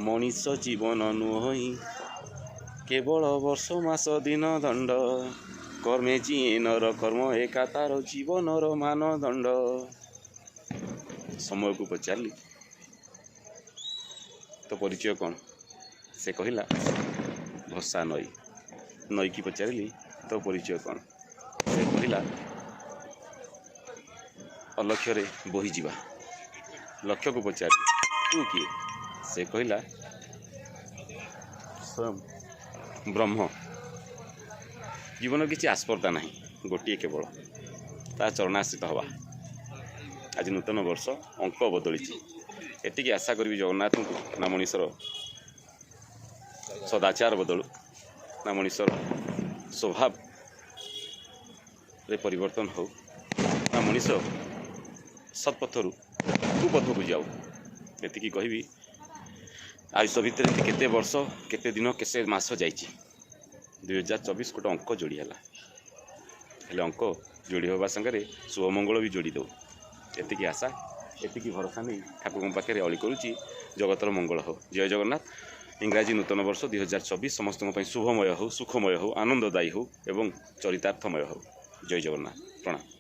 ମଣିଷ ଜୀବନ ନୁହଁ କେବଳ ବର୍ଷ, ମାସ, ଦିନ, ଦଣ୍ଡ। କର୍ମେ ଜିଏଁ ନର, କର୍ମ ଏକା ତାର ଜୀବନର ମାନଦଣ୍ଡ। ସମୟକୁ ପଚାରିଲି, ତୋ ପରିଚୟ କ'ଣ? ସେ କହିଲା, ଭସା ନଈ। ନଈକି ପଚାରିଲି, ତୋ ପରିଚୟ କ'ଣ? ସେ କହିଲା, ଅଲକ୍ଷ୍ୟରେ ବୋହିଯିବା। ଲକ୍ଷ୍ୟକୁ ପଚାରିଲି, ତୁ କିଏ? ସେ କହିଲା, ସ୍ୱୟଂ ବ୍ରହ୍ମ। ଜୀବନ କିଛି ଆସ୍ପର୍ଦ୍ଧା ନାହିଁ, ଗୋଟିଏ କେବଳ ତା ଚରଣାଶ୍ରିତ ହେବା। ଆଜି ନୂତନ ବର୍ଷ, ଅଙ୍କ ବଦଳିଛି। ଏତିକି ଆଶା କରିବି ଜଗନ୍ନାଥଙ୍କୁ, ନା ମଣିଷର ସଦାଚାର ବଦଳୁ, ନା ମଣିଷର ସ୍ୱଭାବରେ ପରିବର୍ତ୍ତନ ହେଉ, ନା ମଣିଷ ସତ୍ପଥରୁ କୁପଥକୁ ଯାଉ। ଏତିକି କହିବି, ଆୟୁଷ ଭିତରେ କେତେ ବର୍ଷ, କେତେ ଦିନ, କେତେ ମାସ ଯାଇଛି। 2024 ଗୋଟେ ଅଙ୍କ ଯୋଡ଼ି ହେଲା। ହେଲେ ଅଙ୍କ ଯୋଡ଼ି ହେବା ସାଙ୍ଗରେ ଶୁଭମଙ୍ଗଳ ବି ଯୋଡ଼ି ଦେଉ। ଏତିକି ଆଶା, ଏତିକି ଭରସା ନେଇ ଠାକୁରଙ୍କ ପାଖରେ ଅଳି କରୁଛି, ଜଗତର ମଙ୍ଗଳ ହେଉ। ଜୟ ଜଗନ୍ନାଥ। ଇଂରାଜୀ ନୂତନ ବର୍ଷ 2024 ସମସ୍ତଙ୍କ ପାଇଁ ଶୁଭମୟ ହେଉ, ସୁଖମୟ ହେଉ, ଆନନ୍ଦଦାୟୀ ହେଉ ଏବଂ ଚରିତାର୍ଥମୟ ହେଉ। ଜୟ ଜଗନ୍ନାଥ, ପ୍ରଣାମ।